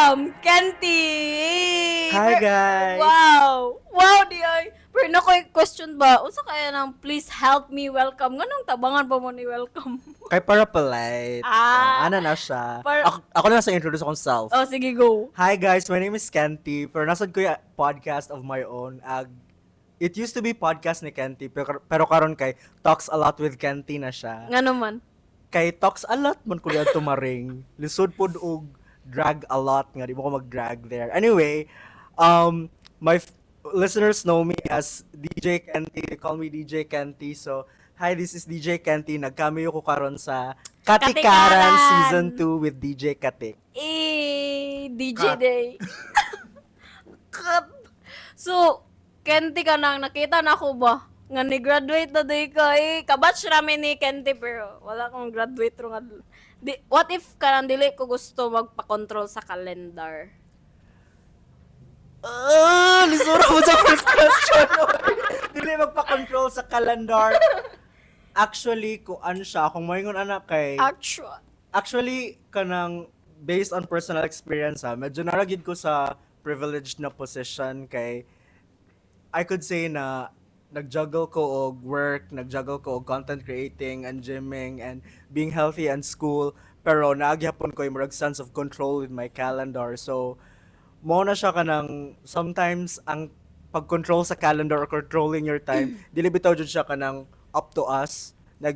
Welcome, Kenty! Hi, guys! Wow! Wow, di ay! Pero na ko'y question ba? Unsa kaya nang "Please help me welcome"? Nganong tabangan pa mo ni welcome? Kay para polite. Ah. Ana na siya. Ako na sa introduce akong self. Oh, sige, go. Hi guys, my name is Kenty. Pero naa sad ko'y podcast of my own. It used to be Podcast ni Kenty, pero karon kay Talks a Lot with Kenty na siya. Ngano man? Kay talks a lot man ko dito maring. Lisod pod og drag a lot nga di mo ko mag-drag there. Anyway, my listeners know me as DJ Kenty. They call me DJ Kenty. So, hi, this is DJ Kenty. Nag-cameo ko karon sa Katikaran Katikaran! Season 2 with DJ Katik. Eh, DJ Cut. Day. Cut. So, Kenty ka nang nakita na ako ba? Nga ni-graduate na day ka eh. Kabatch rami ni Kenty pero wala akong graduate ro nga. Di, what if kanang dili ko gusto magpa-control sa calendar? Ah, lisura mo sa first question. Dili magpa-control sa calendar. Actually, kung ano siya, kung moingon anak kay Actual. Actually, kanang based on personal experience ha, medyo naa ra gyud ko sa privileged na position kay I could say na nag-juggle ko og work, nag-juggle ko og content creating and gymming and being healthy and school, pero naa gyapon ko yung murag sense of control with my calendar. So, mo na siya kanang sometimes ang pag-control sa calendar or controlling your time, dili bitaw jud siya kanang up to us. Naa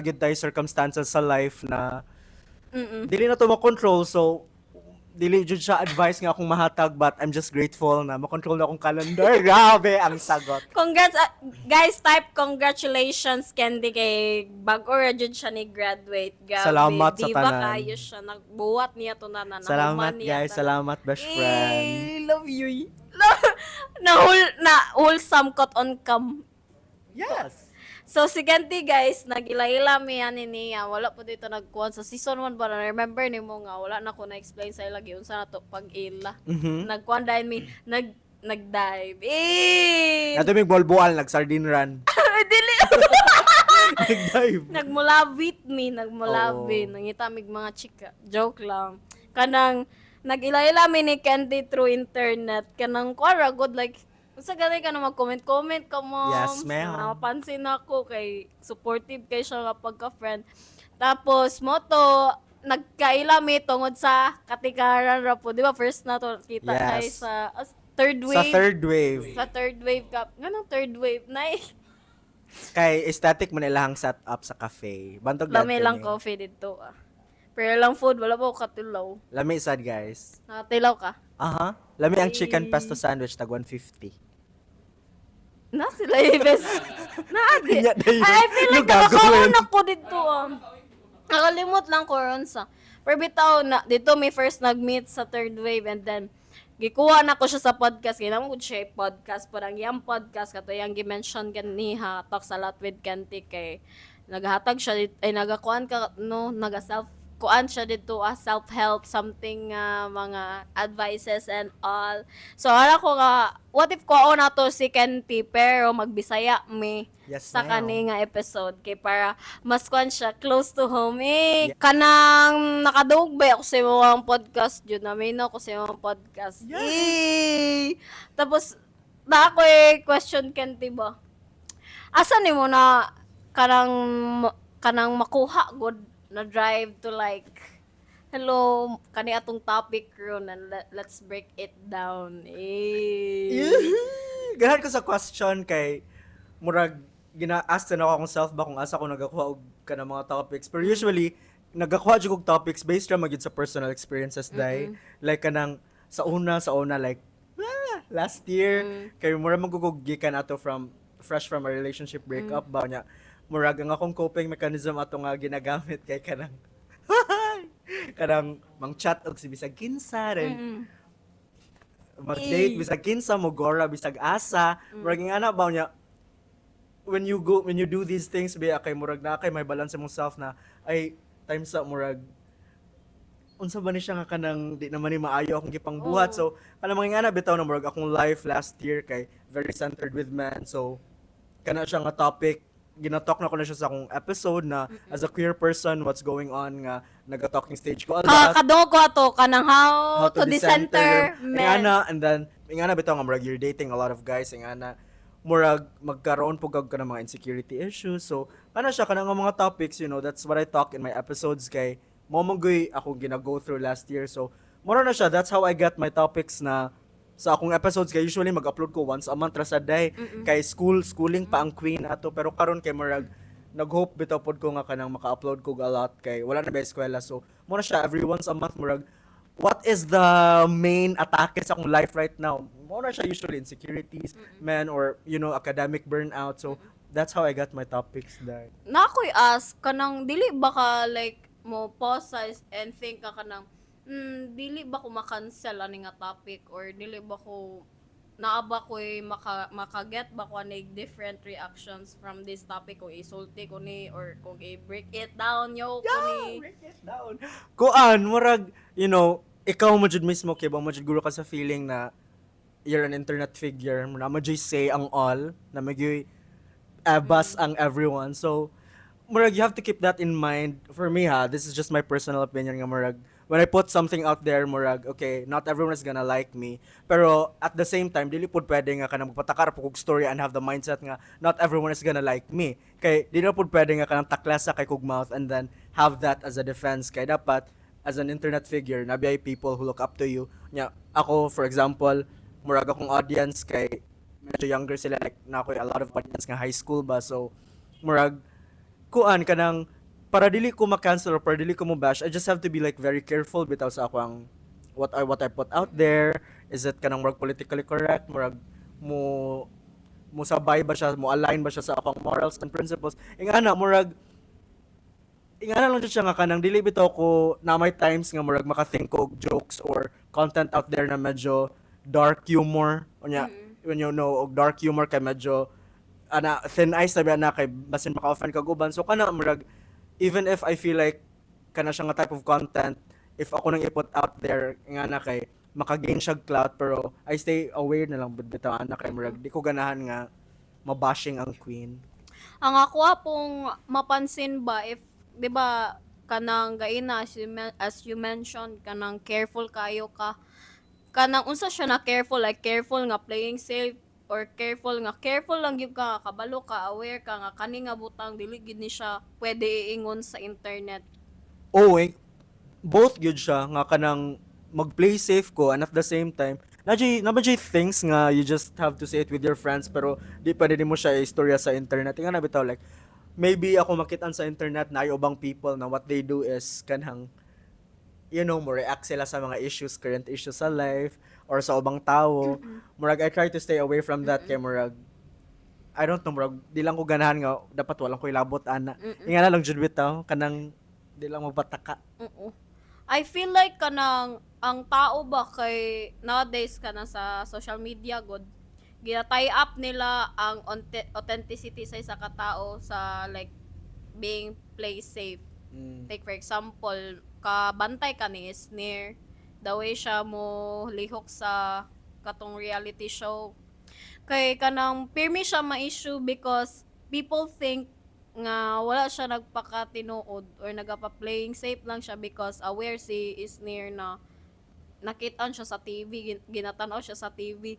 gyud tay circumstances sa life na dili na to makontrol, so dili jud siya advice nga akong mahatag, but I'm just grateful na makontrol na akong calendar. Grabe ang sagot. Congrats, guys, type "Congratulations, Kenty," kay bag-o ra jud siya ni graduate. Grabe, Salamat sa diva tanan. Kayo siya nagbuhat niya to na na Salamat nahuman niya guys, tanan. Salamat, best friend. Eh, love you, eh. Na whole na wholesome cut on cam. Yes. So si Kenty guys, nagila-ila mi ani niya. Wala po dito nagkuhan sa season 1 ba na remember nimo nga wala na ko na-explain sa ila giunsa na to pag-ila. Nagkuhan dahil mi nag-dive. Eh! Nato may bual-bual nag sardine run. Dili. Nag-dive. Nagmulawit mi, nagmulawit. Oo. Nangita mig mga chika. Joke lang. Kanang nag-ila-ila mi ni Kenty through internet. Kanang kuara good like unsa gani ka na mag-comment comment ka mo. Yes, ma'am. Napansin ako kay supportive kay siya nga pagka-friend. Tapos mo to nagkaila mi tungod sa Katikaran ra po. Di ba first na to kita kay Yes. sa third Sa wave. third wave. Sa third wave ka. Nganong third wave? Nay. Kay aesthetic man ilahang set up sa cafe. Bantog Lami dati lang ni. coffee dito ah. Pero lang food, wala pa ko katilaw. Lami sad, guys. Nakatilaw ka? Aha. Lami ang chicken pesto sandwich tag 150. Na sila ibes. Na adi. Nya, dayon. I feel like Yung gagawin. nakakaon ako dito ah. Nakalimot lang ko ron sa. Pero bitaw na dito may first nag-meet sa third wave and then gikuha na ko siya sa podcast kay namo siya podcast, parang iyang podcast kato yang gi-mention ganiha, Talks a Lot with Kenty, kay naghatag siya ay nagakuan ka no, naga self kuan siya dito ah, self help something, mga advices and all. So ara ko nga what if kuo na to si Kenty pero magbisaya mi Yes, sa ma'am. kani nga episode kay para mas kuan siya close to home eh. Kanang nakadugay ba ako sa imong podcast jud na may ko sa imong podcast eh. Tapos na ako eh question, Kenty ba, asa nimo na kanang makuha good na drive to like, "Hello, kani atong topic ron and let's break it down" eh? Ganahan ko sa question kay murag gina-ask na ako akong self ba kung asa ko nagakuha og kanang mga topics. Pero usually nagakuha jud og topics based ra magyud sa personal experiences dai. Like kanang sa una like last year kay murag magugug gikan ato from fresh from a relationship breakup ba nya. Murag ang akong coping mechanism ato nga ginagamit kay kanang mang-chat og si bisag kinsa rin, mag-date Eh. bisag kinsa, mo gora bisag asa. Murag nga na ba niya, when you do these things ba kay murag na kay may balance imong self na ay time sa murag unsa ba ni siya nga kanang di naman ni maayo akong gipangbuhat. Oo. So kanang mga ingana bitaw na murag akong life last year kay very centered with men, so kana siya nga topic ginatalk na ko na siya sa akong episode na as a queer person, what's going on nga Naga-talking stage ko a Ka lot. Kadungog ko ato kanang how to decenter men. Ingana, and then ingana bitaw nga murag you're dating a lot of guys, ingana murag magkaroon pud ka ng mga insecurity issues. So, kana siya, kanang nga mga topics, that's what I talk in my episodes kay mao man gyud akong gina-go through last year. So, mura na siya, that's how I get my topics na sa akong episodes kay usually mag-upload ko once a month ra sa day kay schooling pa ang queen ato, pero karon kay murag nag-hope bitaw pod ko nga kanang maka-upload ko a lot kay wala na ba eskwela. So mura siya, every once a month. Murag what is the main atake sa akong life right now, mura siya usually insecurities, men, or academic burnout. So that's how I got my topics there. Na ako'y ask, kanang dili ba ka like mo pause and think ka kanang dili ba ko ma-cancel ani nga topic or dili ba ko naa ba ko'y maka-get ba ko ani different reactions from this topic kung isulti ko ni or kung i-break it down yo ko ni? Break it down. Kuan, murag, ikaw mo jud mismo kay ba mo jud guro ka sa feeling na you're an internet figure, na mo jud say ang all, na mo jud bash ang everyone. So, murag you have to keep that in mind. For me ha, this is just my personal opinion nga murag when I put something out there, murag okay, not everyone is gonna like me. Pero at the same time, dili pud pwede nga kanang magpatakar pud kog story and have the mindset nga not everyone is gonna like me. Kay dili na pud pwede nga kanang taklasa kay kog mouth and then have that as a defense, kay dapat as an internet figure, naa bay people who look up to you. Nya, ako, for example, murag akong audience kay medyo younger sila, like naa koy a lot of audience nga high school ba. So murag kuan, kanang para dili ko ma-cancel or para dili ko mo bash, I just have to be like very careful bitaw sa ako ang what I put out there. Is it kanang murag politically correct, murag mo musabay ba siya, mo align ba siya sa akong morals and principles? Ingana, murag ingana lang jud siya nga kanang dili bitaw ko na may times nga murag maka-think ko og jokes or content out there na medyo dark humor. Unya, when og dark humor kay medyo ana thin ice na ba na kay basin maka-offend kag uban. So kana murag even if I feel like kana siya nga type of content, if ako nang i-put out there nga na kay maka-gain siya clout, pero I stay aware na lang bitaw ana kay murag di ko ganahan nga mabashing ang queen. Ang ako pong mapansin ba, if 'di ba kanang gaina as you mentioned, kanang careful kayo ka, kanang unsa siya na careful, like careful nga playing safe or careful nga careful lang gyud ka, kabalo ka, aware ka nga kani nga butang dili gyud ni siya pwede iingon sa internet? Oh, eh, both gyud siya nga kanang mag-play safe ko and at the same time naa ba things nga you just have to say it with your friends pero di pa din mo siya istorya sa internet. Nga na bitaw, like maybe ako makitaan sa internet na ay ubang people na what they do is kanang mo react sila sa mga issues, current issues sa life or sa ubang tao. Murag I try to stay away from that kay murag I don't know, murag di lang ko ganahan nga dapat walang ko ilabot ana. Nga na lang jud bitaw kanang di lang magpataka. Oo. I feel like kanang ang tao ba kay nowadays kana sa social media god gina-tie up nila ang authenticity sa isa ka tao sa like being play safe. Like for example, kabantay ka ni Esnir, the way siya mo lihok sa katong reality show. Kay kanang pirmi siya ma-issue because people think nga wala siya nagpakatinuod or nagapa-playing safe lang siya because aware si Esnir na nakitaan siya sa TV, ginatanaw siya sa TV.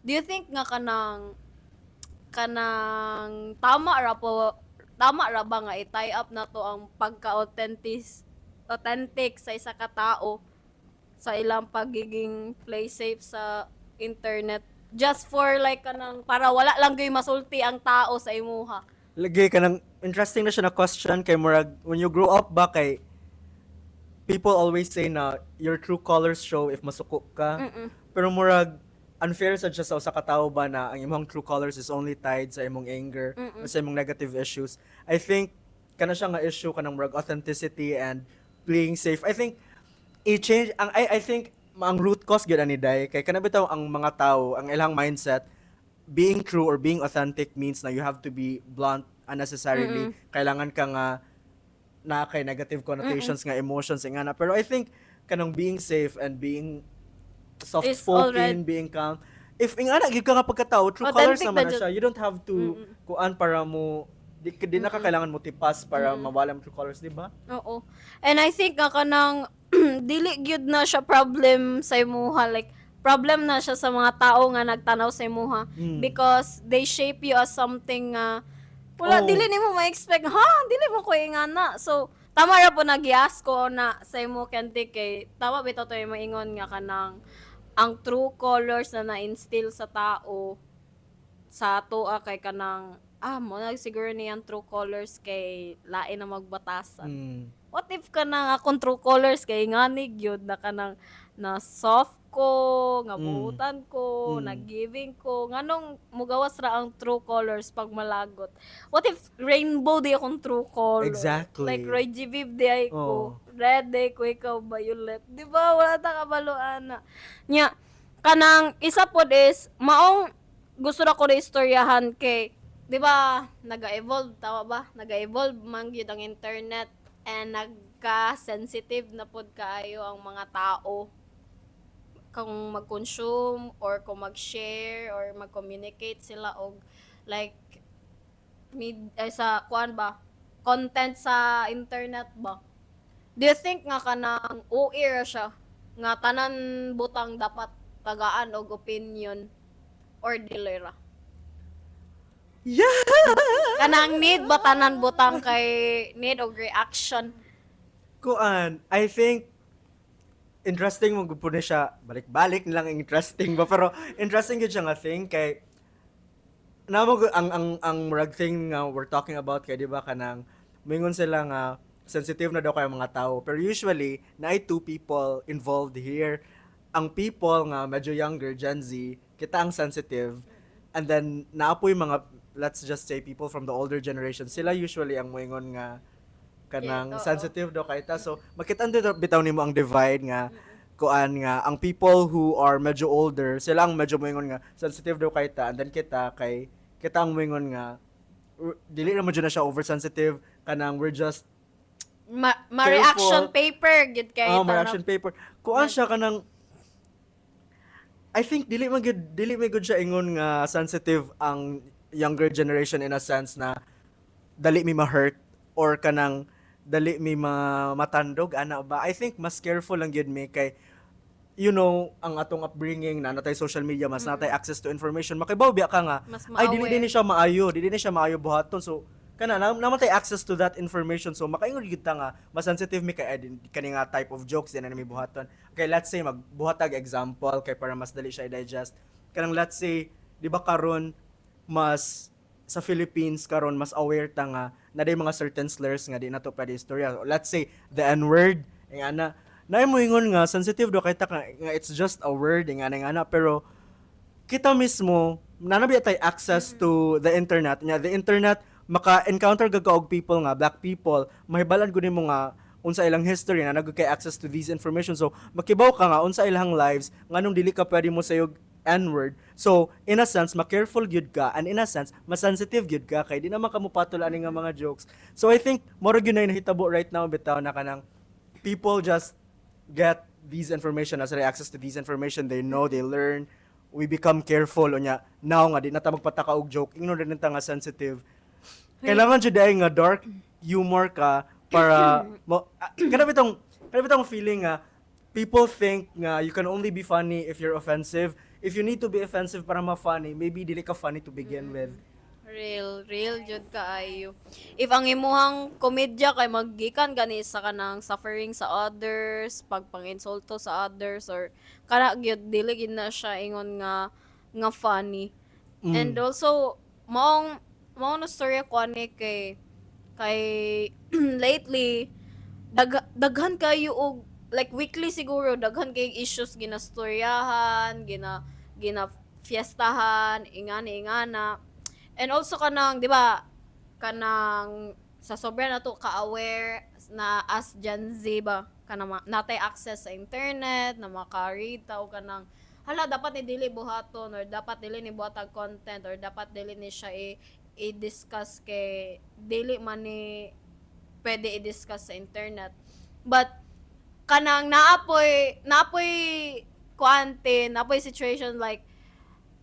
Do you think nga kanang tama ra ba nga i-tie up na to ang pagka-authentic authentic sa isa ka tao sa ilang pagiging play safe sa internet just for like kanang para wala lang gyud masulti ang tao sa imuha? Lagi, kanang interesting na siya na question kay murag when you grow up ba kay people always say na your true colors show if masuko ka. Pero murag unfair sad siya sa usa ka tawo ba na ang imong true colors is only tied sa imong anger or sa imong negative issues. I think kana siya nga issue, kanang murag authenticity and playing safe. I think i-change ang I think ang root cause gyud ani dai kay kana bitaw ang mga tao, ang ilang mindset, being true or being authentic means na you have to be blunt unnecessarily. Kailangan ka nga na kay negative connotations nga emotions nga na. Pero I think kanang being safe and being soft-spoken, being calm, if ingana gyud ka nga pagkatao, true colors Authentic naman na na jud. Siya. You don't have to kuan para mo Di na ka kailangan mo tipas para mawala mo true colors, di ba? Oo. And I think nga kanang dili gyud na siya problem sa imuha, like problem na siya sa mga tao nga nagtanaw sa imuha because they shape you as something nga wala, dili nimo ma-expect, ha, dili mo ko ingana. So tama ra po nag-ask ko na sa imo, Kente, kay tama bitaw to yung maingon nga kanang ang true colors na na-instill sa tao sa atoa kay kanang mo na siguro niyang true colors kay lain na magbatasan. What if kanang akong true colors kay ngani gyud na kanang na soft ko, nga buutan ko, na giving ko, nganong mugawas ra ang true colors pag malagot? What if rainbow di akong true color? Exactly. Like Roy G. Biv di ay ko, red di ko, ikaw violet. Di ba? Wala ta kabalo ana. Nya, kanang isa pod is, maong gusto ra ko na istoryahan kay, di ba, naga-evolve, tama ba? Naga-evolve man gyud ang internet and nagka-sensitive na pod kaayo ang mga tao kung mag-consume or kung mag-share or mag-communicate sila og like mid ay sa kuan ba, content sa internet ba. Do you think nga kanang OA ra siya nga tanan butang dapat tagaan og opinion or dili ra? Yeah! Kanang need ba tanan butang kay need og reaction? Kuan, I think interesting mo gud po na siya, balik-balik nilang interesting ba, pero interesting gyud siya nga thing kay namo ang murag thing nga we're talking about kay, di ba, kanang moingon sila nga sensitive na daw kayo mga tao, pero usually naay two people involved here. Ang people nga medyo younger, Gen Z, kita ang sensitive, and then naapoy mga, let's just say, people from the older generation. Sila usually ang moingon nga kanang sensitive daw kay ta. So makita dito bitaw nimo ang divide nga kuan nga ang people who are medyo older, sila ang medyo moingon nga sensitive daw kay ta, and then kita kay kita ang moingon nga dili ra mo jud na siya oversensitive, kanang we're just Ma-reaction careful. Paper gyud kay Oh, ma-reaction paper. Kuan siya kanang I think dili man gud siya ingon nga sensitive ang younger generation in a sense na dali mi ma-hurt or kanang dali mi ma matandog ana ba. I think mas careful lang gyud mi kay ang atong upbringing na natay social media, mas natay access to information, makibaw biya ka nga Mas ay dili ma-aware. Din ni siya maayo, dili ni siya maayo buhaton. So kana na naman tay access to that information, so makaingon gyud ta nga mas sensitive mi kay ay, kani nga type of jokes din na mi buhaton. Okay, let's say magbuhat tag example kay para mas dali siya i-digest. Kanang let's say, di ba karon mas sa Philippines karon mas aware ta nga na day mga certain slurs nga di na to pwede istorya. Let's say the N word ing ana, naay moingon nga sensitive do kay ta nga it's just a word ing ana, pero kita mismo nanabi tay access to the internet nya, the internet maka-encounter gag ka og people nga black people, mahibalan gud nimo nga unsa ilang history na nagud kay access to these information, so makibaw ka nga unsa ilang lives, nganong dili ka pwede mo sayog N-word. So in a sense ma-careful gyud ka and in a sense mas sensitive gyud ka kay di naman ka mopatol ani nga mga jokes. So I think moro gyud na yung nahitabo right now bitaw na kanang people just get these information as they access to these information, they know, they learn, we become careful. Unya now nga di na ta magpataka og joke, ingnon rin ta nga sensitive. Kailangan jud ay nga dark humor ka para mo kana bitong feeling nga people think nga you can only be funny if you're offensive. If you need to be offensive para ma-funny, maybe dili ka funny to begin with. Real, real jud kaayo. If ang imuhang komedya kay maggikan gani sa kanang suffering sa others, pagpang-insulto sa others or kana gyud, dili gid na siya ingon nga funny. And also maong mao na story ko ani kay lately daghan kayo og like weekly siguro daghan kay issues ginastoryahan, gina fiestahan, ingani ingana. And also kanang, di ba, kanang sa sobra na to ka-aware na as Gen Z ba, kanang natay access sa internet, na maka-read ta o kanang hala, dapat ni dili buhaton or dapat dili ni buhatag content or dapat dili ni siya i-discuss kay dili man ni pwede i-discuss sa internet. But kanang naapoy kuante, naapoy situation like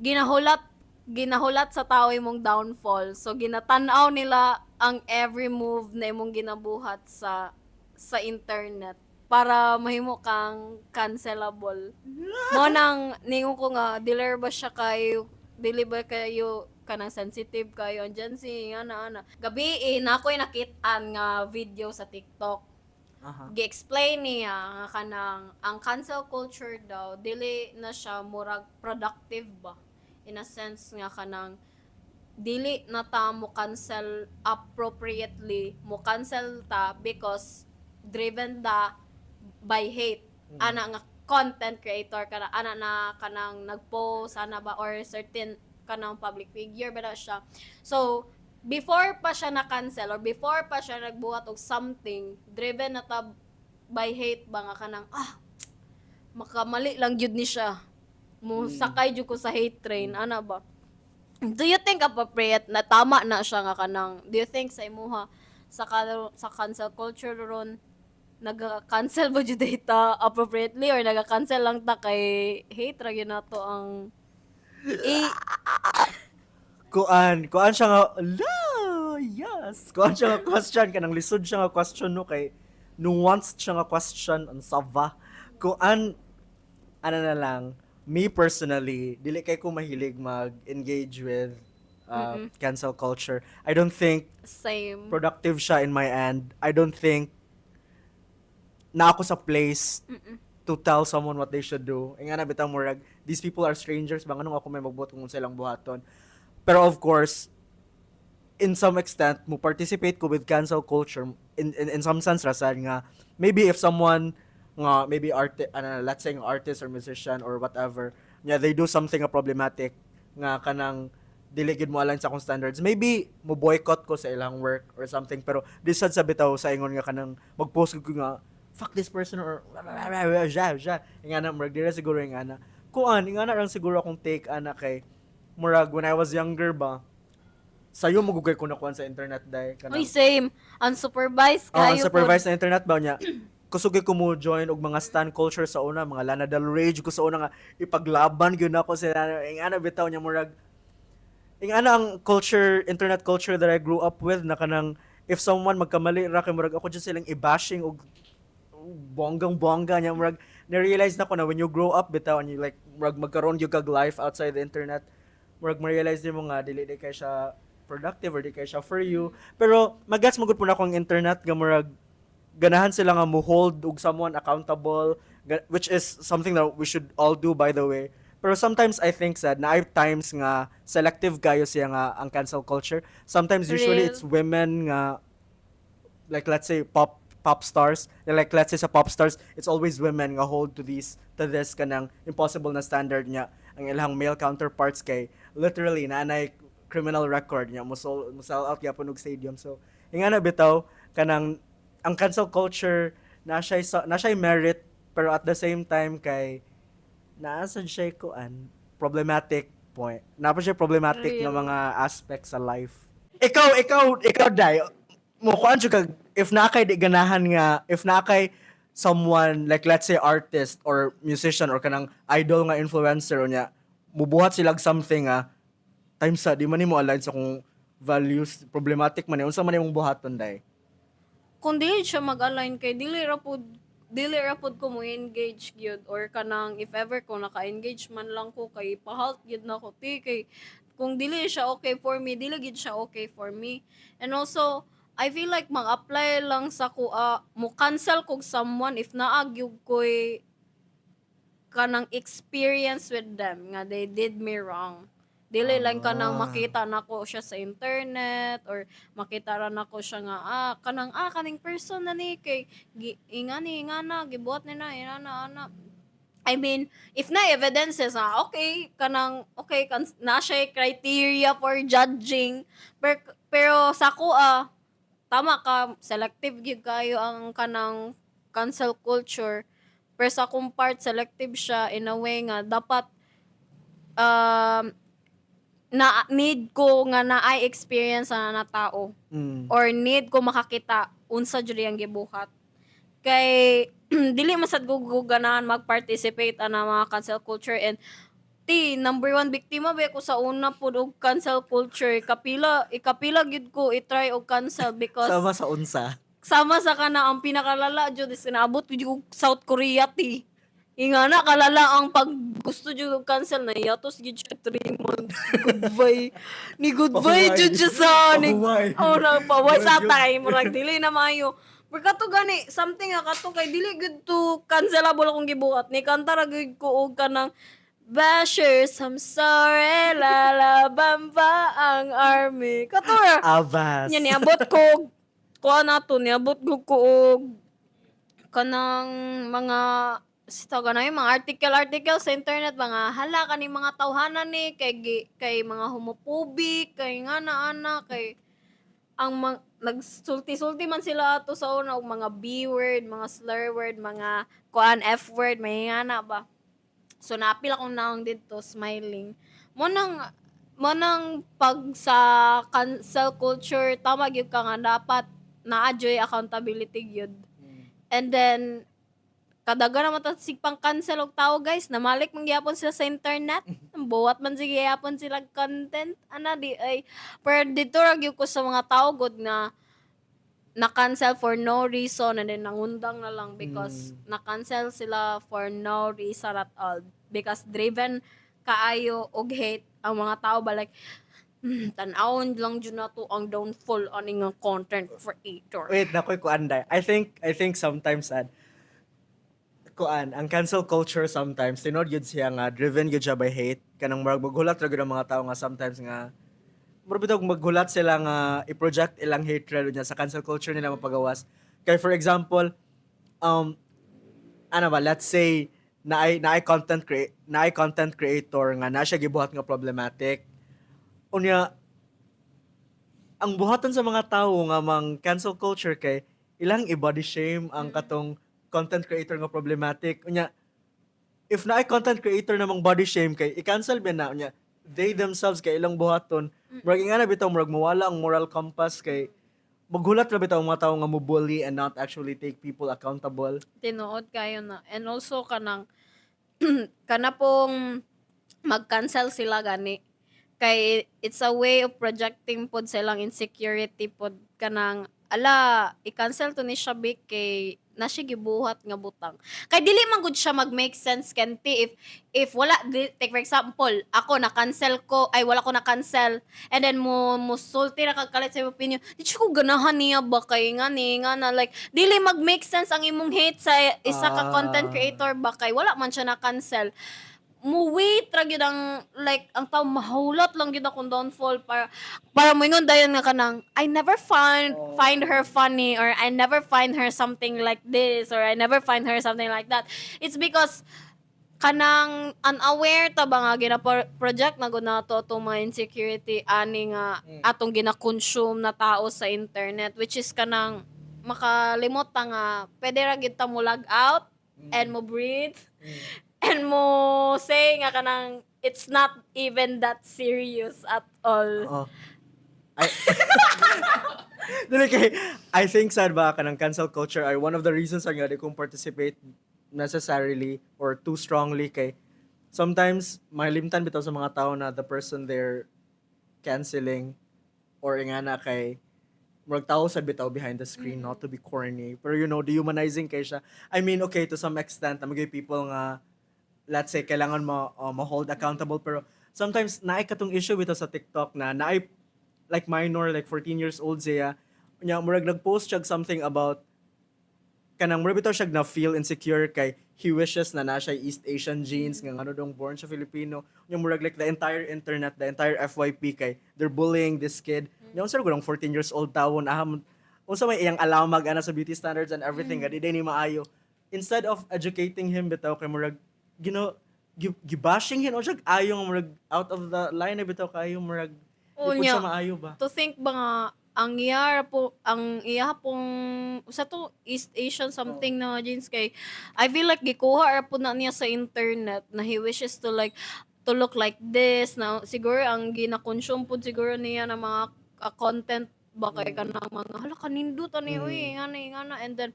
ginahulat ginahulat sa tao imong downfall. So ginatan-aw nila ang every move na imong ginabuhat sa internet para mahimo kang cancelable. Mao nang ningon ko nga dili ba siya kayo, dili ba kayo kanang sensitive kayo ang Gen Z nga na ana. Gabi eh, na ako'y nakit-an nga video sa TikTok. Gi-explain niya nga kanang ang cancel culture daw dili na siya murag productive ba, in a sense nga kanang dili na ta mo cancel appropriately, mo cancel ta because driven da by hate ana nga content creator kana ana na kanang nagpost ana ba or certain kanang public figure ba na siya. So before pa siya na cancel or before pa siya nagbuhat og something, driven na ta by hate ba nga kanang makamali lang gyud ni siya, mo sakay jud ko sa hate train ana ba. Do you think appropriate na, tama na siya nga kanang, do you think sa imuha sa cancel culture ron, naga-cancel ba jud ta appropriately or naga-cancel lang ta kay hate ra gyud nato ang i Kuan siya nga, la, yes. Kuan siya nga question, kanang lisod siya nga question, no, kay nuanced siya nga question, ang sava. Kuan, ano na lang, me personally, dili kay ko mahilig mag-engage with cancel culture. I don't think Same. Productive siya in my end. I don't think na ako sa place to tell someone what they should do. Nga na bitaw, murag these people are strangers ba, nganong ako may magbuhat kung unsa ilang buhaton? Pero of course, in some extent mo participate ko with cancel culture in some sense ra sad nga maybe if someone nga maybe art, ano, let's say nga artist or musician or whatever, yeah, they do something nga problematic nga kanang dili gid mo align sa akong standards, maybe mo boycott ko sa ilang work or something. Pero di sad sa bitaw sa ingon nga kanang magpost ko nga "Fuck this person" or ja ja nga na, murag dira siguro yung ana. Kuan, nga na lang siguro akong take ana, kay murag when I was younger ba, sayo magugay ko na kuan sa internet dai kanang Uy, same. Unsupervised Oh, kayo. Unsupervised na internet ba niya. Kusog ko mo join og mga stan culture sa una, mga Lana Del Rey ko sa una nga ipaglaban gyud nako sila. Ing ana bitaw niya, murag ing ana ang culture, internet culture that I grew up with na kanang if someone magkamali ra kay murag ako jud silang i-bashing og bonggang bongga niya. Murag na-realize na ko na when you grow up bitaw and you like murag magkaroon gyud kag life outside the internet, murag ma-realize nimo nga dili di kay siya productive or di kay siya for you. Pero magets magud po na akong internet nga murag ganahan sila nga mo hold og someone accountable, which is something that we should all do, by the way. Pero sometimes I think sad na ay times nga selective kayo siya nga ang cancel culture sometimes. Usually Real. It's women nga, like let's say pop stars, like let's say sa pop stars, it's always women nga hold to this kanang impossible na standard niya. Ang ilang male counterparts kay literally na anay criminal record niya, mo sell out gyapon og stadium. So nga na bitaw kanang ang cancel culture na siya merit, pero at the same time kay naa sad siya kuan, problematic point na pa siya, problematic nga Real. Mga aspects sa life. Ikaw dai mo kuan jud kag if naa kay di ganahan nga, if naa kay someone, like let's say artist or musician or kanang idol nga influencer niya, mubuhat sila og something nga time sa di man nimo align sa kung values, problematic man ni, unsa man imong buhaton dai? Kung dili siya mag-align kay dili ra pud ko mo engage gyud or kanang if ever ko naka-engage man lang ko kay pahalt gyud na ko ti, kay kung dili siya okay for me, dili gyud siya okay for me. And also I feel like mag-apply lang sa kuha mo cancel kog someone if naa gyud ko'y kanang experience with them nga they did me wrong. Dili lang kanang makita nako siya sa internet or makita ra nako siya nga kanang kaning person na ni kay gi, ingani ingana gibuhat ni na inana ana. I mean, if na evidences, okay, kanang okay kan na siya criteria for judging. Pero sa ako tama ka, selective gyud kayo ang kanang cancel culture. Pero sa akong part, selective siya in a way nga dapat na need ko nga naay experience na tao or need ko makakita unsa jud ang gibuhat. Kay dili man sad ko ganahan mag-participate ana mga cancel culture and Ti, number one biktima ba ko sa una pud og cancel culture. Kapila, ikapila gyud ko i-try og cancel because Sama sa unsa. Sama sa kana, ang pinakalala jud is naabot jud og South Korea, ti. Ingana kalala ang pag gusto jud og cancel na hiatus gyud siya 3 months. Goodbye. Ni goodbye Pahuway. jud siya sa ni Pahuway. Oh, na pahuway sa Murag yun. tay, murag dili na maayo. Pero kato gani, something nga kato kay dili gud to cancelable akong gibuhat. Ni kanta ra gyud ko og kanang "Bashers, I'm sorry, lalaban pa ang army." Kato ra. Abas. Nya niabot ko kuha na to, niabot ko og kanang mga sa na yung mga article article sa internet, mga hala kani mga tawhanan ni kay kay mga homophobic kay nga na ana kay ang nagsulti-sulti man sila ato sa una og mga B word, mga slur word, mga kuan, F word, may nga na ba. So naapil akong naong didto smiling. Mo nang pag sa cancel culture, tama gyud ka nga dapat naa joy accountability gyud. And then kadaga naman ta sig pang cancel og tao, guys, namalik man gyapon sila sa internet. Buhat man sige gyapon sila content ana di ay. Pero dito ra gyud ko sa mga tao gud na na-cancel for no reason and then nangundang na lang because na-cancel sila for no reason at all because driven kaayo og hate ang mga tao ba, like, tan-awon lang jud nato ang downfall ani nga content creator." Wait, nakoy kuan day. I think sometimes sad kuan ang cancel culture sometimes tinuod gyud siya nga driven gyud siya by hate, kanang murag maghulat ra gyud ang mga tao nga sometimes nga murag bitaw maghulat sila nga i-project ilang hatred niya sa cancel culture nila mapagawas. Kay for example, ano ba, let's say naay content creator nga na siya gibuhat nga problematic. Unya ang buhaton sa mga tawo nga mang cancel culture kay ilang i-body shame ang katong content creator nga problematic. Unya if naay content creator na mang body shame kay i-cancel ba na, unya they themselves kay ilang buhaton, murag ingana bitaw, murag mawala ang moral compass kay maghulat ra bitaw ang mga tawo nga mo bully and not actually take people accountable. Tinuod kayo na. And also kanang kana pong mag-cancel sila gani kay it's a way of projecting pod sa ilang insecurity pod, kanang ala, i-cancel to ni siya bik kay na siya gibuhat nga butang kay dili man gud siya mag-make sense kenti if wala di, take for example, ako na cancel ko, ay, wala ko na cancel and then mo musulti ra kag kalit sa imong opinion, di siya ko ganahan niya ba kay nga ni nga na, like dili mag-make sense ang imong hate sa isa ka content creator ba kay wala man siya na cancel. Mo wait ra gyud ang like ang tao, mahulat lang gyud akong downfall para moingon dayon nga kanang "I never find find her funny" or "I never find her something like this" or "I never find her something like that." It's because kanang unaware ta ba nga gina-project na gud nato atong mga insecurity ani nga atong gina-consume na tao sa internet, which is kanang makalimot ta nga pwede ra gyud ta mo log out and mo breathe and mo say nga kanang it's not even that serious at all. Oo. I Dili kay I think sad ba kanang cancel culture ay one of the reasons ang nga di kong participate necessarily or too strongly kay sometimes malimtan bitaw sa mga tao na the person they're canceling or ingana kay murag tao sa bitaw behind the screen, not to be corny, pero dehumanizing kay siya. I mean, okay, to some extent na people nga let's say kailangan mo ma-hold accountable, pero sometimes naay katong issue bitaw sa TikTok na naay like minor, like 14 years old siya nya, murag nag-post siya something about kanang murag bitaw siya na feel insecure kay he wishes na na siya East Asian genes nga ngano dong born siya Filipino. Nya murag like the entire internet, the entire FYP kay they're bullying this kid. Nya unsa ra 14 years old tawon aham, unsa may iyang alamag ana sa beauty standards and everything nga di ni maayo? Instead of educating him bitaw kay murag gino gibashing him o siya ayo nga murag out of the line na bitaw kayo, murag di Oo, pud siya nya. Maayo ba. To think ba nga ang iya po, ang iya pong sa to East Asian something na genes kay I feel like gikuha ra po na niya sa internet na he wishes to like to look like this na siguro ang gina-consume po siguro niya ng mga content ba kay kanang mga hala kanindot ani uy ngana ngana, and then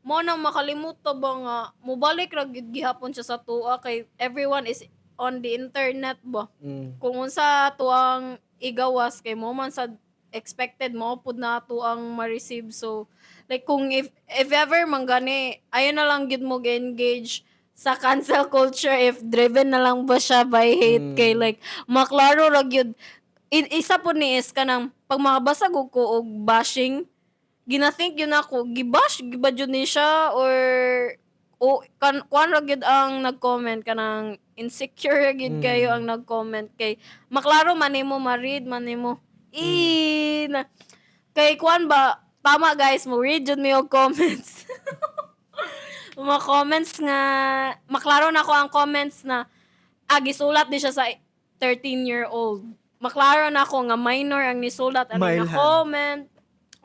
mo nang makalimot ta ba nga mobalik ra gyud gihapon siya sa tuwa kay everyone is on the internet ba. Kung unsa tuang igawas kay mo man sa expected mo pud na tuang ma-receive. So like kung if ever man gani, ayo na lang gid mo engage sa cancel culture if driven na lang ba siya by hate kay like maklaro ra gyud. Isa po ni is kanang pag makabasa og ko og bashing, gina-think yun ako, gibash giba jud ni siya or o kan kuan ra gyud ang nag-comment, kanang insecure ra gyud kayo ang nag-comment kay maklaro man nimo, ma-read man nimo i na, kay kuan ba. Tama guys, mo read jud mi og comments, mga comments nga maklaro na ko ang comments na gisulat ni siya sa 13 year old. Maklaro na ako nga minor ang nisulat ani na Mailhan. Comment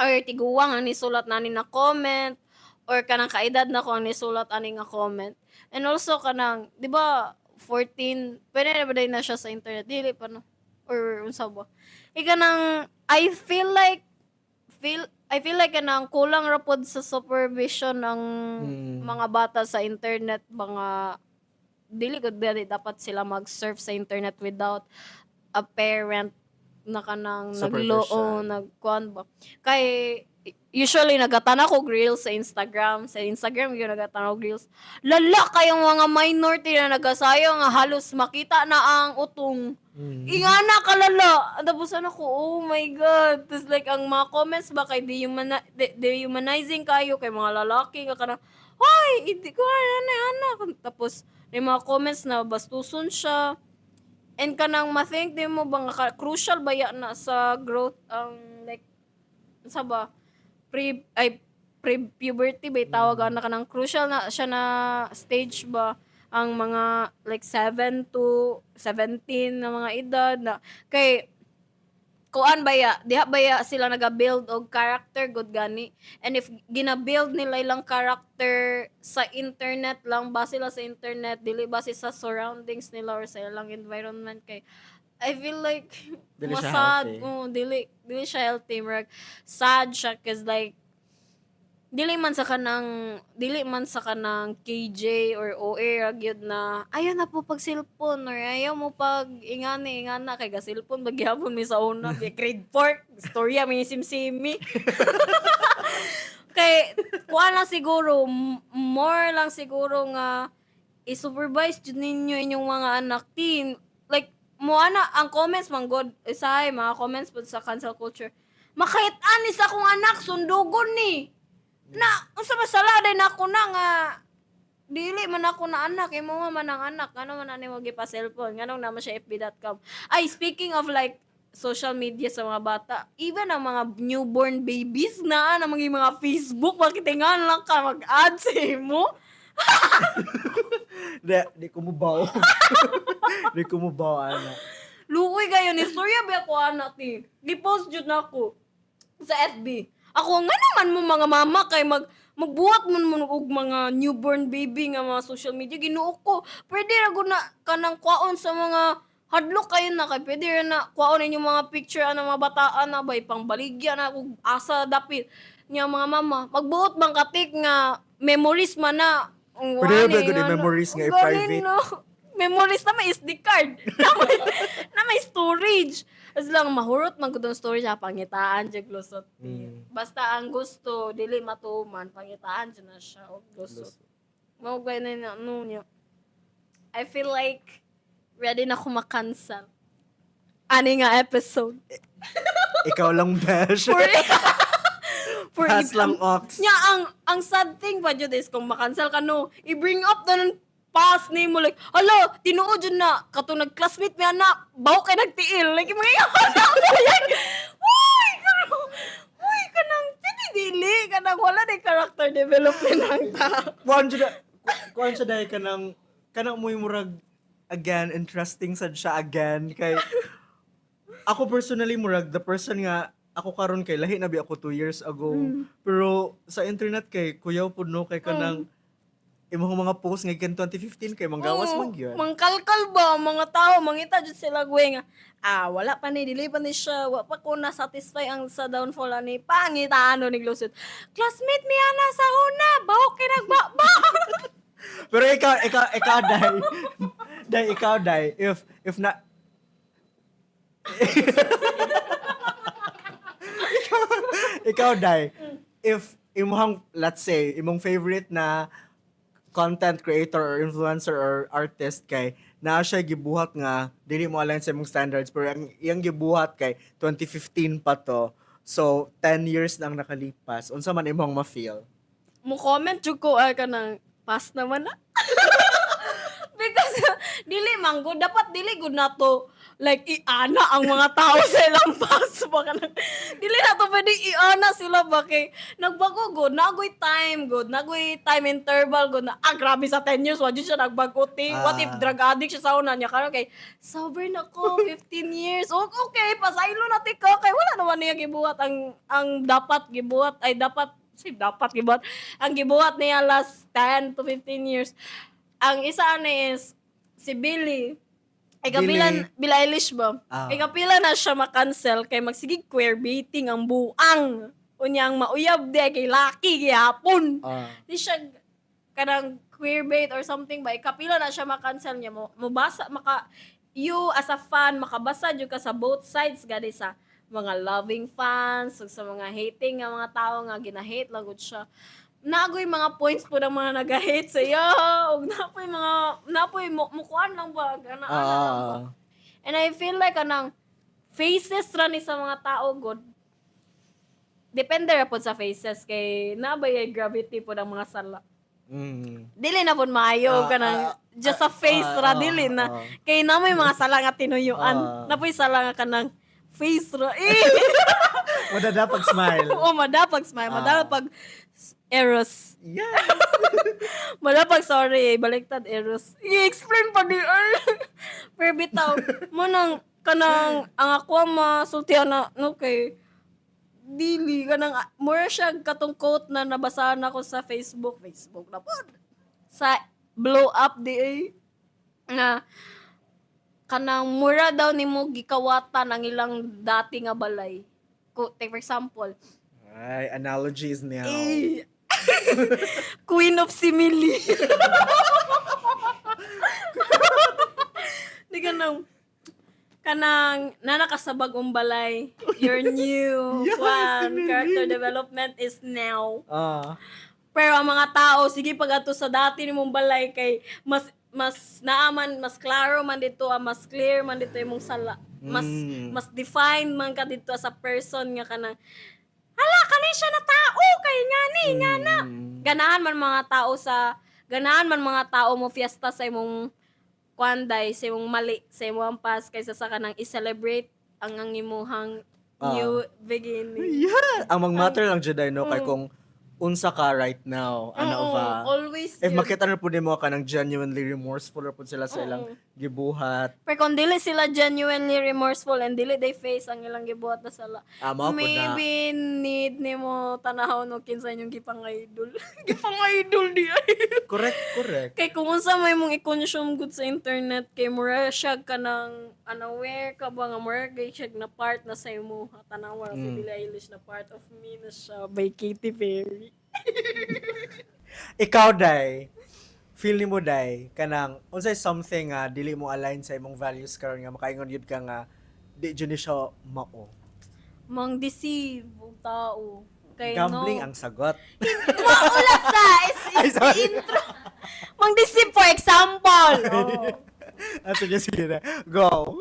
or tiguwang ang nisulat nani na comment or kanang kaedad na ko ang nisulat ani nga comment. And also kanang, di ba, 14 pwede na ba day na siya sa internet? Dili pa, no? Or unsa ba? Kanang I feel like kanang kulang ra pod sa supervision ang mga bata sa internet. Mga dili gud dili dapat sila mag-surf sa internet without a parent na kanang naglo Supervision. Nagkuan ba kay usually nagatanaw ko reels sa Instagram. Sa Instagram yun nagatanaw og reels, lala kayong mga minor na nagasayo nga halos makita na ang utong. Ingana kalala. Tapos ano ko, oh my God. Tapos like, ang mga comments ba kay dehumanizing kayo kay mga lalaki nga kanang, "Hoy, hindi ko ana ana." Tapos may mga comments na bastuson siya. And kanang ma-think din mo ba nga crucial ba ya na sa growth ang like sa ba pre ay pre-puberty ba tawag ana, kanang crucial na siya na stage ba, ang mga like 7 to 17 na mga edad na kay kuan baya diha baya sila naga-build og character good gani. And if gina-build nila ilang character sa internet lang ba, sila sa internet, dili ba sa surroundings nila or sa ilang environment, kay I feel like Dili siya masad healthy. Oh, dili dili siya healthy. Murag sad siya 'cause like dili man sa kanang KJ or OA ra gyud na ayaw na po pag cellphone or ayaw mo pag ingani ingana kay ga cellphone ba gyapon mi sa una, di grade 4 storya mi simsimi. Kay kuan lang siguro, more lang siguro nga i-supervise jud ninyo inyong mga anak teen. Like mo ana ang comments man god, usahay mga comments pud sa cancel culture, "Makait-an ni sa akong anak, sundugon ni." Na unsa ba sala day nako na nga dili man ako na anak, imo nga man ang anak? Ano man ani mo gipa cellphone? Nganong naman siya fb.com? Ay, speaking of like social media sa mga bata, even ang mga newborn babies na na mga mga Facebook, makitingan lang ka mag-add sa imo. Di, di ko mubaw. Di ko mubaw, ana. Luoy kayo ni storya ba ako anak ti. Gi-post jud na ako sa FB. Ako nga naman mo mga mama kay magbuhat man mo og mga newborn baby nga mga social media. Ginoo ko. Pwede ra gud na kanang kwaon sa mga hadlok kayo na kay pwede ra na kwaon inyong mga picture ana mga bataan na ba ipangbaligya na ug asa dapit niya mga mama. Magbuot bang katik nga memories man na. Ang Pwede ra wani ba gud nga i- memories nga Ang i-private? galing, no? Memories na may SD card. Na may storage. As lang mahurot man gud ang storage ha, pangitaan jud lusot. Basta ang gusto dili matuman, pangitaan jud na siya og lusot. Mao gani na ano niya. I feel like ready na ko ma-cancel ani nga episode. Ikaw lang, besh. For Pass lang, ox. Nya ang sad thing pa jud is kung ma-cancel ka no, i-bring up na ng past name mo, like, "Hala, tinuod jud na katong nag-classmate mi ana, bawo kay nagtiil." Like mga ana, like, uy kanang, uy kanang pwede dili kanang wala ni character development ang tao. Kuan siya kuan siya dahil kanang mo'y murag again interesting sad siya again kay ako personally, murag the person nga ako karon kay lahi na bi ako 2 years ago, pero sa internet kay kuyaw pud no, kay kanang imong mga post nga gikan 2015 kay manggawas Oo, man gyud. Mangkalkal ba ang mga tao, mangita jud sila gwe nga wala pa ni, dili pa ni siya, wa pa ko na satisfy ang sa downfall ani pangitaan ni lusot. "Classmate mi ana sa una, bawo kay nagbaba." Pero ikaw dahil Day, ikaw, Day, if na ikaw, Day, if imong, let's say, imong favorite na content creator or influencer or artist kay naa siya gibuhat nga dili mo align sa imong standards, pero ang iyang gibuhat kay 2015 pa to, so 10 years na ang nakalipas, unsa man imong ma-feel? Mo comment jud ko ay kanang pass naman na. Because dili man good, dapat dili good na to like iana ang mga tao sa ilang pass ba, kanang dili na to pwede iana sila ba kay nagbago good, nagoy time good, nagoy time interval good na. Ah, grabe, sa 10 years wa jud siya nagbago ti. What if drug addict siya sa una niya, karon kay sober na ko 15 years? Okay, pasaylo na ti ko kay wala naman niya gibuhat ang dapat gibuhat, ay dapat si dapat gibuhat ang gibuhat niya last 10 to 15 years. Ang isa ani is si Billy. Ikapila. Billie. Billie Eilish ba? Ah. Ikapila na siya ma-cancel kay magsige queer baiting ang buang. Unya ang mauyab di kay laki gihapon. Di siya kanang queer bait or something ba, ikapila na siya ma-cancel niya mo mobasa maka you as a fan makabasa jud ka sa both sides gani, sa mga loving fans ug sa mga hating nga mga tao nga gina-hate lang gud siya. Nagoy mga points po ng mga nag-hate sa iyo ug napoy mga napoy mo mukuan lang ba, ana ana lang ba. And I feel like kanang faces ra ni sa mga tao god. Depende ra pod sa faces kay naa ba yung gravity pod ang mga sala. Dili na pod maayo kanang just a face ra, dili na. Kay na may mga sala nga tinuyuan. Napoy sala nga kanang face ra. Eh! Madada pag smile. O madapag smile, madapag eros. Madapag sorry, eh, baliktad eros. I-explain pa di ay. Pero bitaw, mo nang kanang ang ako ang masultihan na no kay dili kanang more siya katong quote na nabasahan ako sa Facebook, Facebook na pod. Sa blow up di ay na kanang mura daw nimo gikawatan ang ilang dati nga balay. Take for example, Ay, analogies now. Eh, Queen of Simile. Di kanang kanang nana ka sa bagong balay. Your new Yes, one, simile. character development is now. Pero ang mga tao sige pag ato sa dati nimong balay kay mas mas naaman, mas klaro man dito, mas clear man dito imong sala. Mas mas defined man ka dito as a person nga kanang hala kani siya na tao kay ngani nga na. Ganahan man mga tao mo fiesta sa imong kwanday, sa imong mali, sa imong past kaysa sa kanang i-celebrate ang imuhang new beginning. Yeah. Ang mag-matter lang jud no kay kung unsa ka right now, ano Oo, ba? always If yun. makita na pud nimo ka ng genuinely remorseful ra pud sila sa ilang gibuhat. Pero kung dili sila genuinely remorseful and dili they face ang ilang gibuhat na sala, Mao pud na. maybe need nimo tanaw no kinsa inyong gipang-idol. Gipang-idol di ay. Correct, correct. Kay kung unsa may mong i-consume good sa internet kay mura siya ka ng unaware ka ba nga mura kay siya na part na sa imo. Tanawa si Billie Eilish na "Part of Me" na siya by Katy Perry. Ikaw, Day, feel nimo, Day, kanang unsay something nga dili mo align sa imong values karon nga makaingon gyud ka nga di jud ni siya mao? Mang deceive og tao. Kay Gambling no. ang sagot. Maulat sa is Ay, sorry. intro. Mang deceive for example. Oh. Ah, sige, sige na. Go.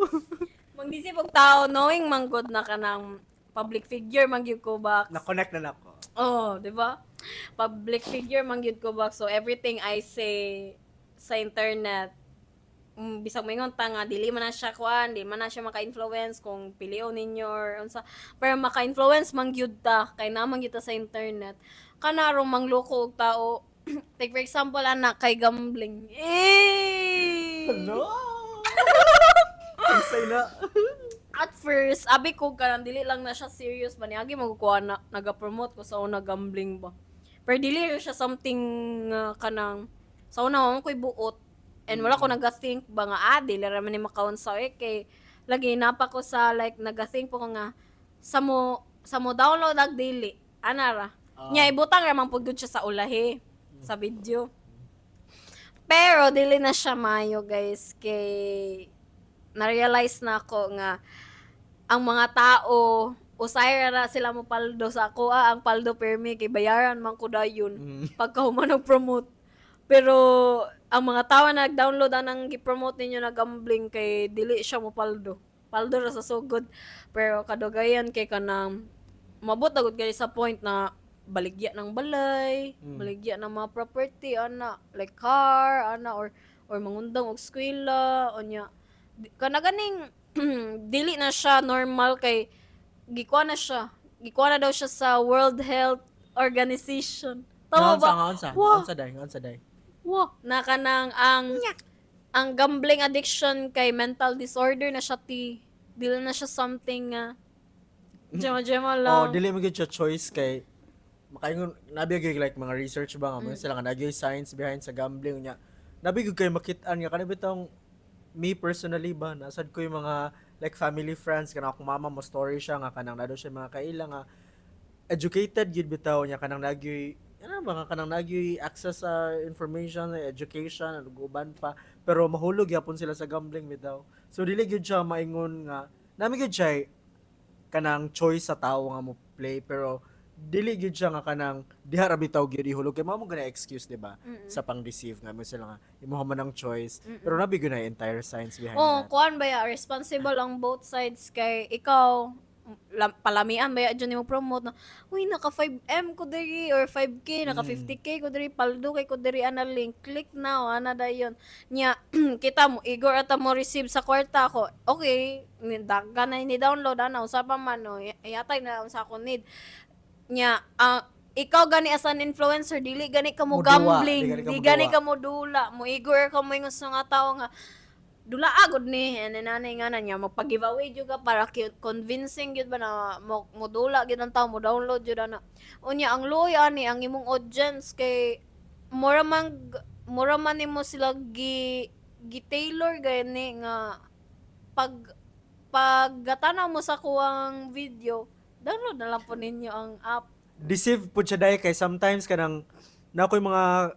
Mang deceive og tao knowing man good na kanang public figure man gyud ko ba. Na-connect na nako. Oh, di ba? Public figure man gyud ko ba. So everything I say sa internet, bisag moingon ta nga dili man na siya kuan, di man na siya maka-influence kung pilion ninyo or unsa. Pero maka-influence man gyud ta kay naa man gyud ta sa internet. Kanarong mangloko og tao. Take for example anak kay gambling. Eh! No. Unsay na? At first, abi ko kanang dili lang na siya serious ba, niagi magkukuha na naga-promote ko sa una gambling ba. Pero dili ra siya something nga kanang sa una wa man ko'y buot and wala ko naga-think ba nga dili ra man ni makaunsa eh, kay lagi napa ko sa like naga-think po ko nga sa mo download ag dili ana ra. Nya ibutang ra man pud gud siya sa ulahi sa video. Pero dili na siya maayo, guys, kay na-realize na ako nga ang mga tao usay ra na sila mo paldo sa ako ah, ang paldo permi kay bayaran man ko dayon pagka human promote. Pero ang mga tao na nag-download anang gi-promote ninyo na gambling kay dili siya mo paldo. Paldo ra sa sugod. Pero kadugayan kay kanang mabot na gud kay sa point na baligya ng balay, baligya ng mga property ana, like car ana or mangundang og eskwela unya. Kana ganing dili na siya normal kay gikuha na siya. Gikuha na daw siya sa World Health Organization. Tama ba? Nga unsa? Wah. Unsa day? Unsa day? Wah, na kanang ang gambling addiction kay mental disorder na siya ti. Dili na siya something nga jema-jema Oh, lang. dili mo gyud siya choice kay makaingon nabi gyud like mga research ba nga mga sila nga nagyoy science behind sa gambling nya. Nabi gyud kay makit-an nga kani bitong me personally ba nasad ko yung mga like family friends, kanang akong mama mo story siya nga kanang nado siya mga kaila nga educated gyud bitaw niya, kanang nagyoy ano ba nga kanang nagyoy access sa information, education ug uban pa, pero mahulog gyapon sila sa gambling bitaw. So dili gyud siya maingon nga nami gyud siya kanang choice sa tao nga mo play, pero dili gyud siya nga kanang diha ra bitaw gyud ihulog kay mao mo gana excuse, di ba, sa pang-deceive nga mo sila nga imo man ang choice, pero nabi gyud na entire science behind Oh, that. kuan ba ya, responsible ang both sides kay ikaw palamian ba ya dyan nimo promote na, "Uy, naka 5M ko diri or 5K, naka 50K ko diri, paldo kay ko diri ana link, click now," ana dayon nya. Kita mo igor ata mo receive sa kwarta ko, okay ni daga na ni download ana, usa pa man no, yatay na unsa ako need nya. Ah, ikaw gani as an influencer, dili gani ka mo Moduwa, gambling, di gani ka di gani moduwa. ka mo dula, mo igor ka mo ingon sa nga tao nga dula agod ni ane nanay nga na niya, magpa-giveaway jud ka para cute, convincing gyud ba na mo, mo dula gyud ang tao mo download jud ana. Unya ang luoy ani ang imong audience kay mura man nimo sila gi tailor gani nga pag paggatanaw mo sa kuwang video, download na lang po ninyo ang app. Deceive pud siya dahil kay sometimes kanang na ako'y mga,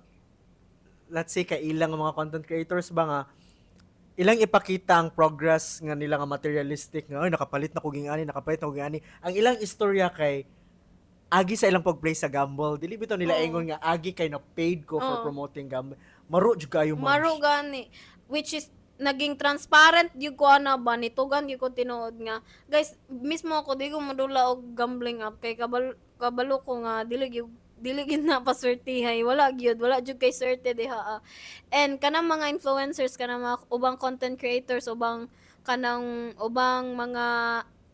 let's say, kailang mga content creators ba nga ilang ipakita ang progress nga nila nga materialistic nga, "Oy, nakapalit na ko ging ani, nakapalit na ko ging ani." Ang ilang istorya kay agi sa ilang pag-play sa gamble. Dili bitaw nila ingon nga agi kay na paid ko for promoting gamble. Maro jud kayo, ma'am. Maro gani. Which is naging transparent gyud ko ana ba, nitugan gyud ko tinuod nga guys, mismo ako di ko modula og gambling app kay kabalo kabalo ko nga dili gyud na paswertihay, wala gyud kay swerte diha ah. And kanang mga influencers, kanang mga ubang content creators, ubang kanang ubang mga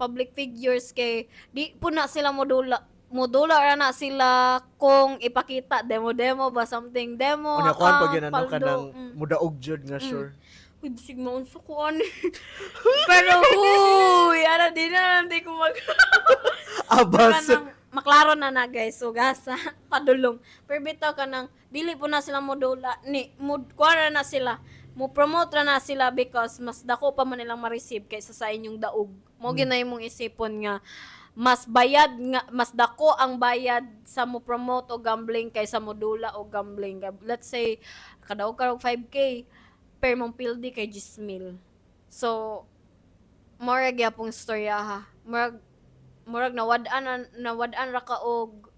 public figures kay di po na sila modula. Modula ra na sila kung ipakita demo demo ba, something demo Unya kuan pag account, yun ano paldo. Kanang mudaog jud nga sure. Uy, bisig maunso ko ani. Pero huy, ana di na lang di ko mag Abas. Kanang maklaro na na guys, so gasa padulong. Pero bitaw kanang dili po na sila modula ni mo kuha na sila. Mo promote ra na sila because mas dako pa man nilang ma-receive kaysa sa inyong daog. Mo mm. Na imong isipon nga mas bayad nga mas dako ang bayad sa mo promote o gambling kaysa mo dula o gambling. Let's say kadaog ka og 5K per mong pildi kay 10,000. So murag gyapong storya ha. Murag nawad-an ra ka og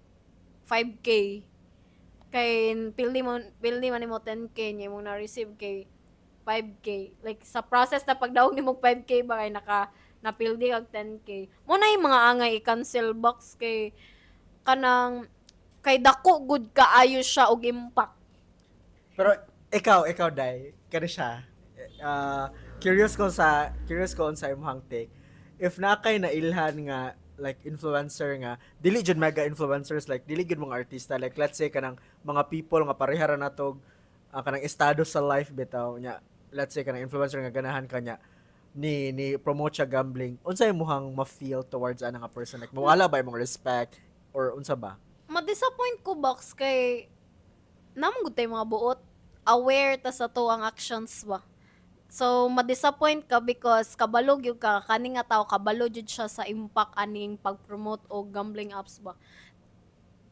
5K. Kay pildi man nimo 10K niya, imong na-receive kay 5K. Like sa process na pagdaog nimo og 5K ba kay naka napildi kag 10K. Mo na yung mga angay i-cancel box kay kanang kay dako gud kaayo siya og impact. Pero ikaw Dai, kani siya. Ah, curious ko sa imong take. If na kay nailhan nga like influencer nga dili jud mega influencers, like dili jud mga artista, like let's say kanang mga people nga pareha ra natog kanang estado sa life bitaw nya, let's say kanang influencer nga ganahan ka nya ni promote siya gambling, unsa imong ma-feel towards ana nga person? Like mawala ba imong respect or unsa ba? Ma-disappoint ko box kay namong gud tay mga buot aware ta sa to ang actions ba. So ma-disappoint ka because kabalo gyud ka kani nga tao, kabalo jud siya sa impact aning pag-promote og gambling apps ba.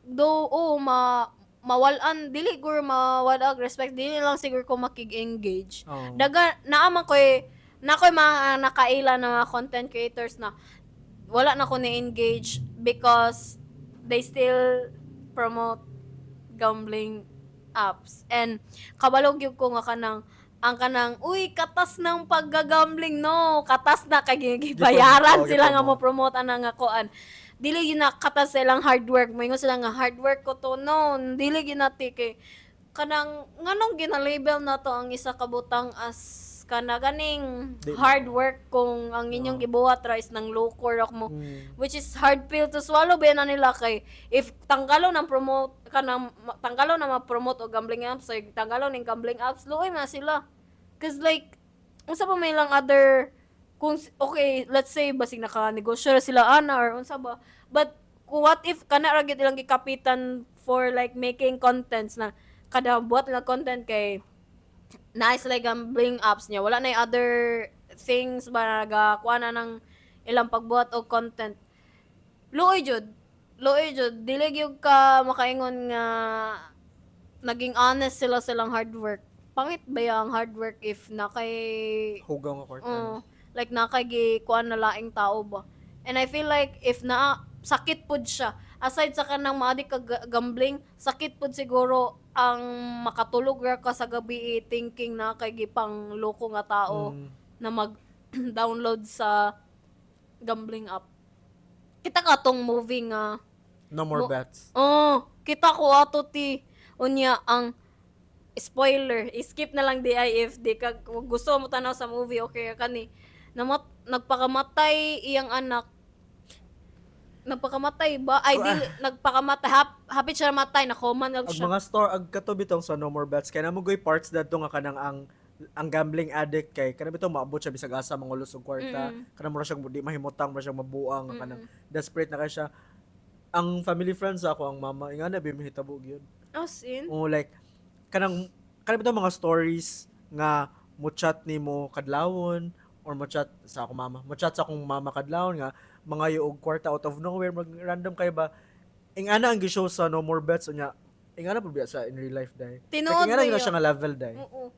Though oo ma mawalan, dili guro mawala og respect, dili lang siguro ko makig-engage. Oo. Daga naa man koy na koy mga nakaila na mga content creators na wala na ko ni-engage because they still promote gambling apps. And kabalo gyud ko nga kanang ang kanang, "Uy, katas ng paggagambling." No, katas na kay gibayaran sila nga gipromote. Mo promote ana nga kuan. Dili gyud na katas sa ilang hard work. Moingon sila nga hard work ko to. No, dili gyud na ti kay kanang nganong gina-label na to ang isa ka butang as kana ganing hard work kung ang inyong gibuhat ra is nang loko ra mo, which is hard pill to swallow ba na nila, kay if tanggalo ng promote kanang tanggalo na ma-promote og gambling apps, like tanggalo ning gambling apps, luoy man sila, 'cause like unsa pa may lang other kung okay, let's say basig naka negosyo ra sila ana or unsa ba, but kung what if kana ra gyud ilang gikapitan for like making contents na kada buhat nila content kay nice like gambling apps niya, wala na yung other things ba na nagakuha na ng ilang pagbuhat og content. Luoy jud, luoy jud. Dili gyud ka makaingon nga naging honest sila sa ilang hard work. Pangit ba ang hard work if nakay Hugaw nga kwarta? Oh, like nakay kuan na laing tao ba. And I feel like if na sakit pud siya. Aside sa kanang maadi ka gambling, sakit pud siguro ang makatulog ra ka sa gabi eh, thinking na kay gipang loko nga tao na mag download sa gambling app. Kita ka tong movie nga No More Bets. Oh, kita ko ato ti. Unya ang spoiler, skip na lang di ay if di ka kung gusto mo tanaw sa movie, okay kani. Namat nagpakamatay iyang anak. Nagpakamatay ba? Ay dili nagpakamatay, hapit siya matay, na coma na Ag siya. mga store ag kato bitong sa No More Bets kay namo goy parts dadto nga kanang ang gambling addict kay kanang bitong maabot siya bisag asa mangulos og kwarta, kanang mura siyang di mahimutang, mura siyang mabuang, nga kanang desperate na kay siya. Ang family friends ako, ang mama, ingana ba mahitabo gyud. As in? Oh, like kanang kanang bitong mga stories nga mo chat nimo kadlawon or mo chat sa akong mama, mo chat sa akong mama kadlawon nga mga og kwarta out of nowhere, mag random kay ba. Ingana ang gi-show sa No More Bets. Unya ingana po biya sa in real life dai. Tinuod Like, ingana ba gyud na yun? Siya nga level dai. Oo.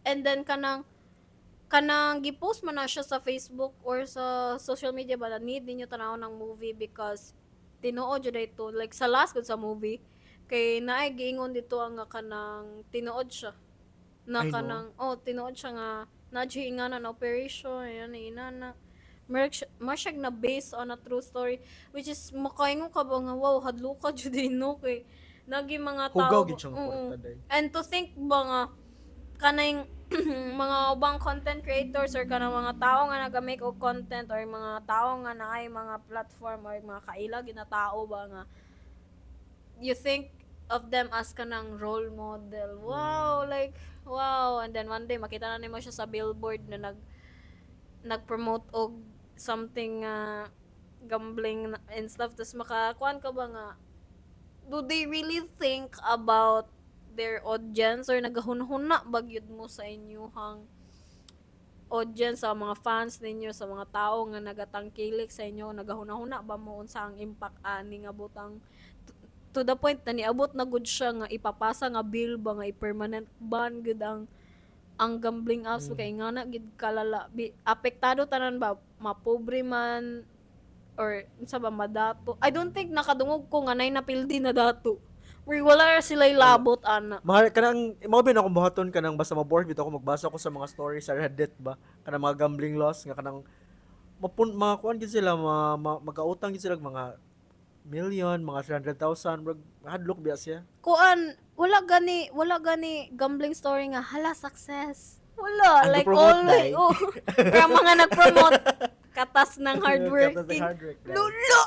And then kanang gipost man na siya sa Facebook or sa social media ba na need ninyo tanaw ng movie because tinuod jud ito, like sa last gud sa movie kay naay giingon dito ang nga kanang tinuod siya na Ay, no? kanang, oh, tinuod siya nga na nga na operation yan inana siya na based on a true story, which is makaingon ka ba nga, "Wow, hadlo ka jud no," kay nagi mga tao. Hugaw gid siya nga Oo. kwarta dai. And to think ba nga kanang mga ubang content creators or kanang mga tao nga naga-make og content or mga tao nga naay mga platform or mga kaila gina tao ba nga you think of them as kanang role model. Wow, like wow. And then one day makita na nimo siya sa billboard na nag-promote og something gambling and stuff, tapos makakuan ka ba nga do they really think about their audience or nagahunhuna ba gyud mo sa inyuhang audience, sa mga fans ninyo, sa mga tao nga nagatangkilik sa inyo? Nagahuna-huna ba mo unsa ang impact ani nga butang to the point na niabot na gud siya nga ipapasa nga bill ba nga i-permanent ban gud ang gambling apps, kay nga na gid kalala? Apektado tanan ba, mapobre man or unsa ba, madato. I don't think nakadungog ko nga nay napildi na dato. Wait, wala ra sila labot ana. Mahal kanang mao ba na akong buhaton, kanang basta ma-bored bitaw ako, magbasa ko sa mga stories sa Reddit ba, kanang mga gambling laws nga kanang mapun mga kuan gid sila, ma, magautang gid sila og mga million, mga 300,000, murag hadlok biya siya. Kuan, wala gani gambling story nga hala, success. Wala. Ang Like go-promote, all day. Oh, pero ang mga nag-promote, katas ng Katas ng hardworking. hard work, day. Lulo.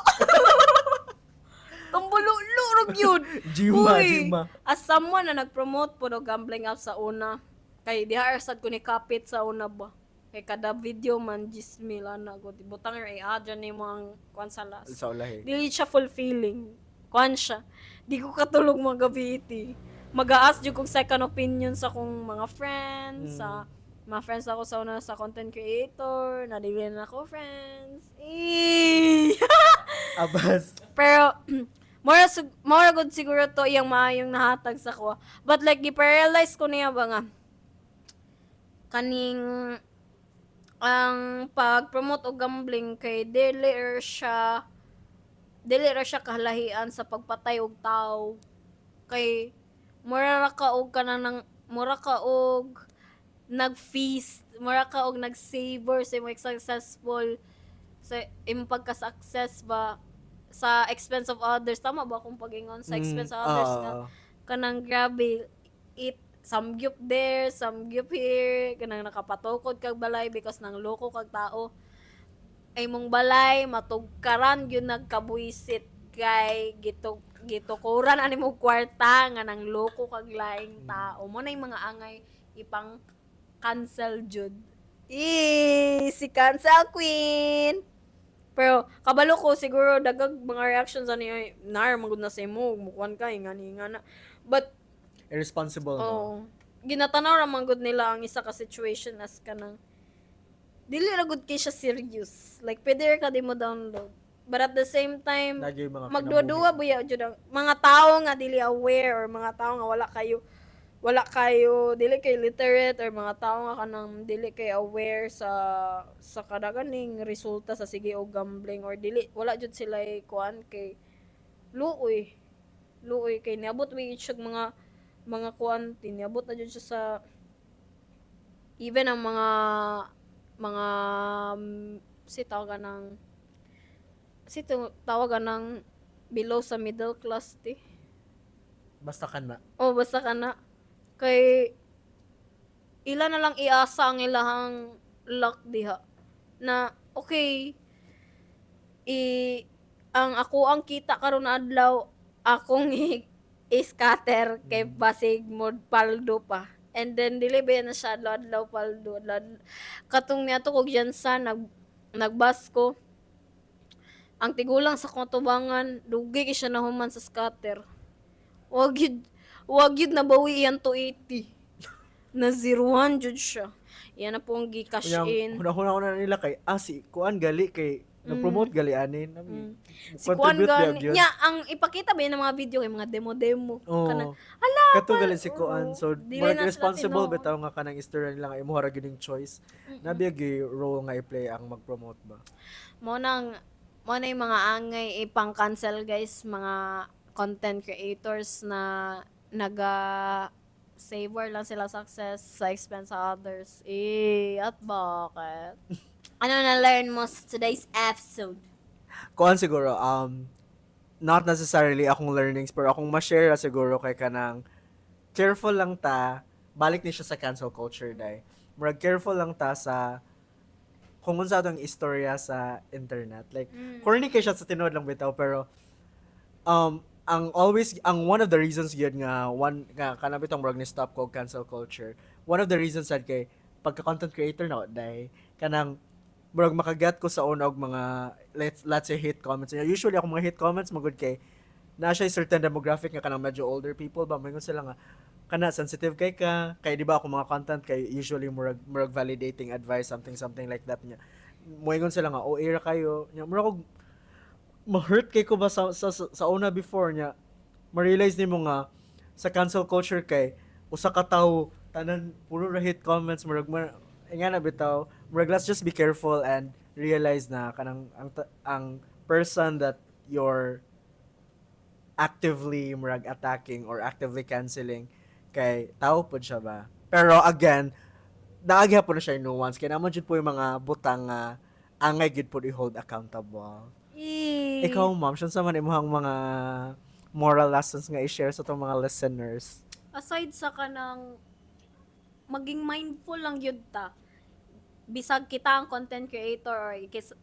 Tumbululo rog yun. Jima, Uy, Jima. as someone na nag-promote po no gambling app sa una, kay diha sad ko ni kapit sa una ba. Kay kada video man 10,000 ana ko. Butang ra i-add nimo ang kuan sa last. Sa ulahi. Dili siya fulfilling. Kuan siya. Di ko katulog mga gabi iti. Mag-a-ask jud kog second opinion sa kong mga friends, sa mga friends ako sa una sa content creator, na dili na ako friends. Eh. Abas. Pero Mora gud siguro to iyang maayong nahatag sa ko. But like gipa-realize ko niya ba nga kaning ang pag-promote og gambling kay dili ra siya kalahian sa pagpatay og tao, kay mura ra ka og kanang nang mura ka og nag-feast, mura ka og nag-savor sa imong successful, sa imong pagka-success ba, sa expense of others. Tama ba akong pag-ingon, sa expense of others nga kanang grabe, eat samgyup there, samgyup here, kanang nakapatukod kag balay because nang loko kag tao, ay mong balay matugkaran gyud, nagkabuisit kay gitukuran ani mo kwarta nga nang loko kag laing tao. Mo na yung mga angay ipang cancel jud. Eh, si cancel queen. Pero kabalo ko siguro dagag mga reactions ani ay nar magud na sa imo mukuan ka ingani ingana, but Irresponsible, no? Oh. Ginatanaw ra man gud nila ang isa ka situation as kanang dili ra gud kay siya serious. Like pwede ra ka di mo download. But at the same time, Lagi yung mga magduwa-duwa buya jud ang mga tao nga dili aware or mga tao nga wala kayo dili kay literate or mga tao nga kanang dili kay aware sa kadaganing resulta sa sige og gambling or dili wala jud sila kuan kay luoy luoy kay niabot wi siya mga kuan, niabot na jud siya sa even ang mga si tawagan ng below sa middle class ti. Basta ka na. Oh, basta ka na. Kay ila na lang iasa ang ilahang luck diha. Na okay, i ang ako ang kita karon na adlaw akong i-scatter kay basig mo paldo pa. And then dili ba na siya adlaw-adlaw paldo. Adlaw, katong niadto kog sa nagbas ko. Ang tigulang sa akong tubangan, dugi kay siya nahuman sa scatter. Wag yun nabawi yan 280. Na zerohan jud siya. Yan na pong gi-cash in. Huna-huna ko na nila kay si kuan gali kay nag-promote gali ani. Si Kuan gani. Nya, ang ipakita ba yun ng mga video kay mga demo-demo. Oo. Kanang, hala, Kato gali si kuan. So, Dili murag na sila responsible tinuod. Bitaw nga kanang istorya nila nga imuha ra gyud yung choice. Nabi gyud role nga i-play ang mag-promote ba. Mo na yung mga angay ipang cancel, guys, mga content creators na naga savor lang sila success sa expense sa others. Eh, at bakit? Ano na learn mo sa today's episode? Kuan siguro, not necessarily akong learnings pero akong ma-share ra siguro kay kanang careful lang ta, balik ni siya sa cancel culture dai. Murag careful lang ta sa kung unsa atong istorya sa internet. Like corny kay siya sa tinuod lang bitaw, pero ang always ang one of the reasons gyud nga one nga kanang bitong murag ni stop ko cancel culture. One of the reasons sad kay pagka content creator na dai, kanang murag makagat ko sa una og mga let's say hate comments. Usually ako mga hate comments magud kay na siya certain demographic nga kanang medyo older people ba, moingon sila nga kana sensitive kay ka, kay di ba ako mga content kay usually murag validating advice, something something like that niya. Moingon sila nga OA ra kayo nya, murag og ma-hurt kay ko ba sa una before. Niya ma-realize nimo nga sa cancel culture kay usa ka tawo, tanan puro ra hate comments. Murag ma nga na bitaw, murag let's just be careful and realize na kanang ang person that you're actively murag attacking or actively canceling kay tao pod siya ba. Pero again, naa gyapon na siya yung nuance kay naman jud po yung mga butang nga angay gyud pod i-hold accountable. Eh. Ikaw, ma'am, siya sa man imong mga moral lessons nga i-share sa atong mga listeners? Aside sa kanang maging mindful lang yun ta, bisag kita ang content creator or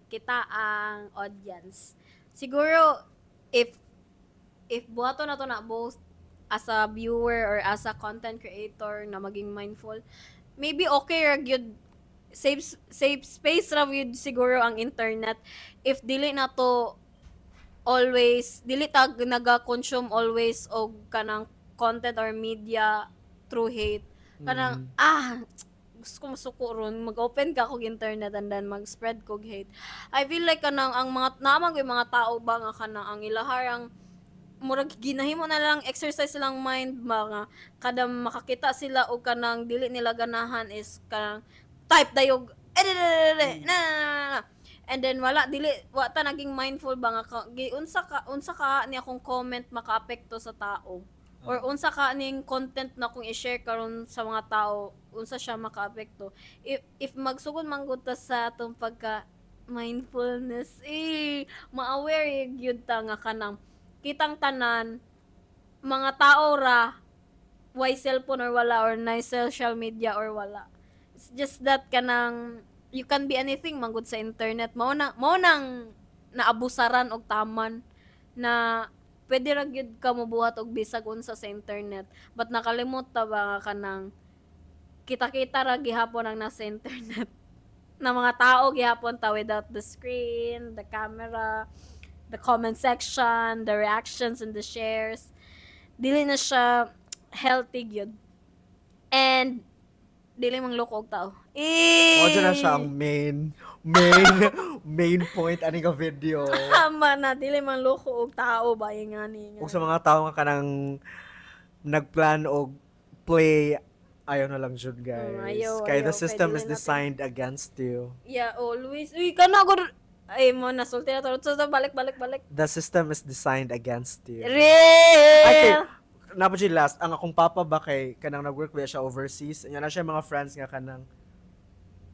kita ang audience, siguro if buhaton na to na both as a viewer or as a content creator na maging mindful, maybe okay ra gyud, safe space ra gyud siguro ang internet if dili na to always, dili tag naga-consume always og kanang content or media through hate. Kanang gusto ko masuko ron, mag-open ka kog internet and then mag-spread kog hate. I feel like kanang ang mga naman yung mga tao ba nga kanang ang ilaharang murag ginahimo na lang exercise silang mind mga kada makakita sila og kanang dili nila ganahan is kanang type dayog eh, na, na, na, na. And then wala, dili, wa ta naging mindful ba nga unsa ka ni akong comment makaapekto sa tao or unsa ka ning content na kung i-share karon sa mga tao, unsa siya makaapekto. If magsugod man gud ta sa atong pagka mindfulness, eh, ma-aware gyud ta nga kanang kitang tanan mga tao ra, why cellphone or wala or na social media or wala. It's just that kanang you can be anything man gud sa internet. Mao nang naabusaran og taman na pwede ra gyud ka mobuhat og bisag unsa sa internet, but nakalimot ta ba nga kanang kita-kita ra gihapon ang nasa internet na mga tao gihapon ta without the screen, the camera, the comment section, the reactions and the shares. Dili na siya healthy gyud. And dili mang loko og tao. Eh! Mao na siya ang main main main point ani nga video. Tama na, dili man loko og tao ba yung nga ni nga. Ug sa mga tao nga kanang nagplan og play, ayaw na lang jud, guys. Ayaw, Kay the ayaw, kay system dili is natin- designed against you. Yeah, always. Uy, kana gud ay mo nasulti na to. So, balik, balik, balik. The system is designed against you. Real. Ay, kay, napa jud last, ang akong papa ba kay kanang nag-work ba siya overseas. Nya na siya mga friends nga kanang,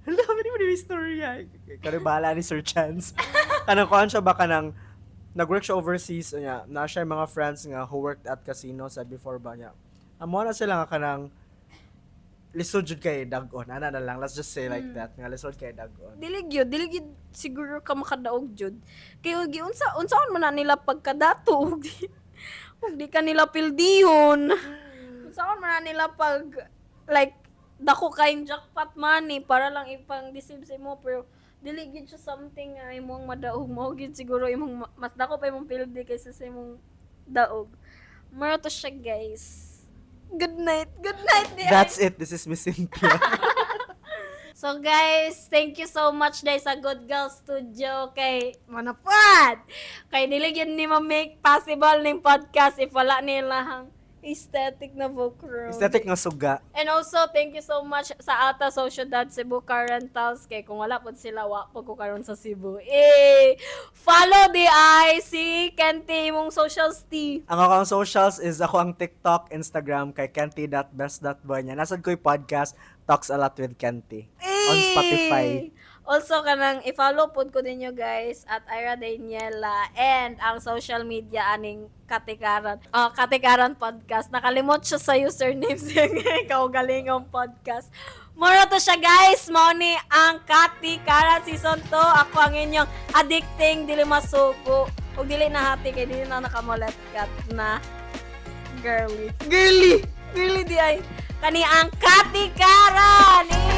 hala, many mo ni story ay. Kano bahala ni Sir Chance. Kanang kuan siya ba, kanang nag-work siya overseas nya na siya mga friends nga who worked at casino sa before ba niya. Amo na sila nga kanang lisod jud kay dag-on. Ana na lang, let's just say like that nga lisod kay dag-on. Dili gyud siguro ka makadaog jud. Kay giunsa unsaon man na nila pagkadato ug di ka nila pildihon. Unsaon man na nila pag like dako kayong jackpot money para lang ipang deceive sa imo, pero dili gyud siya something nga imong madaog mo gyud siguro imong mas dako pa imong pildi kaysa sa imong daog. Mura to siya, guys. Good night. Good night di ay. That's it. This is Miss Cynthia. So guys, thank you so much dahil sa Good Girl Studio kay Manapad. Kay dili gyud ni ma-make possible ning podcast if wala nila ang aesthetic na background. Aesthetic nga suga. And also, thank you so much sa Alta Sociedad Cebu Car Rentals kay kung wala pod sila, wa pod ko karon sa Cebu. Eh, follow the I si Kenty, imong socials ti. Ang akong socials is ako ang TikTok, Instagram kay kenty.best.boy niya. Nasad ko'y podcast, Talks a Lot with Kenty. On Spotify. Eh! Also, kanang i-follow pod ko ninyo, guys, at Ira Daniela and ang social media aning Katikaran. Ah, Katikaran Podcast. Nakalimot siya sa username sa kaugalingong podcast. Mura to siya, guys. Mao ni ang Katikaran Season 2. Ako ang inyong addicting, dili masuko ug dili nahati kay dili na nakamulet cut na girly. Girly! Girly di ay. Kani ang Katikaran!